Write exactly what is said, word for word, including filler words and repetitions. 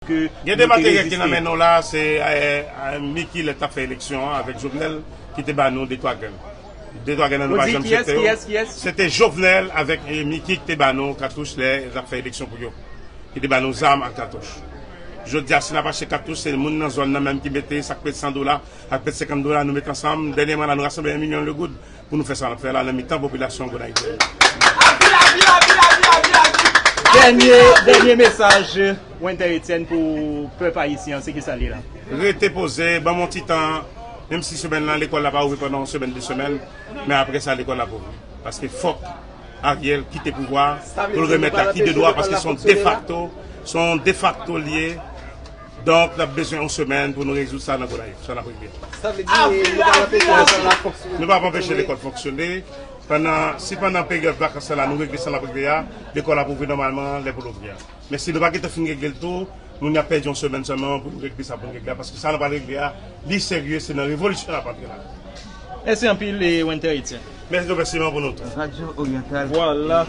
Gen de materyèl ki nan men nou la, se eh, eh, Micky lè t ap fè eleksyon an avèk Jovenel ki te ba nou de twa grenn. De twa grenn nan nou pa janm chete yo. Se te Jovenel avèk eh, Micky ki te ba nou katouch lè y ap fè eleksyon pou yo. Ki te ba nou zam ak katouch. Jodi a, si n ap achte katouch, se moun nan zòn nan menm ki mete, sa k pèd san dola ak pèd senkant dola, nou met ansanm. Dènyèman la, nou rasanble yon milyon de goud pou nou fè sa n ap fè la nan mitan popilasyon Gonayiv. Dènye, dènye mesaj Wenter Etienne pou pèp ayisyen an, se ki sa l ye la? Rete poze, ban m yon ti tan, menm si semèn lan lekòl la pa ouvri pandan yon semèn, de semèn, men apre sa lekòl la pou ouvri. Paske fòk Ariel kite pouvwa pou l remèt Aki de dwa, paske se yon defakto, se yon defakto l ye. Donk, n ap bezwen yon semèn pou nou rezoud sa nan Gonayiv, sa n ap regle. Sa vle di, nou pa anpeche lekòl la fonksyone. Nou pa ap anpeche lekòl fonksyone. Pandan, si pandan peryòd vakans la, nou regle sa n ap regle a, lekòl ap ouvri nòmalman lè pou l ouvri a. Men si nou pa gentan fin regle l tou, moun y ap pèdi yon semèn sèlman pou nou regle sa pou nou regle a, paske sa nou pral regle a, li serye, se nan revolisyon n ap antre la. Mèsi anpil, e, Wenter Etienne. Mèsi, nou mèsi pou nou tou. Radyo Oryantal. Vwala.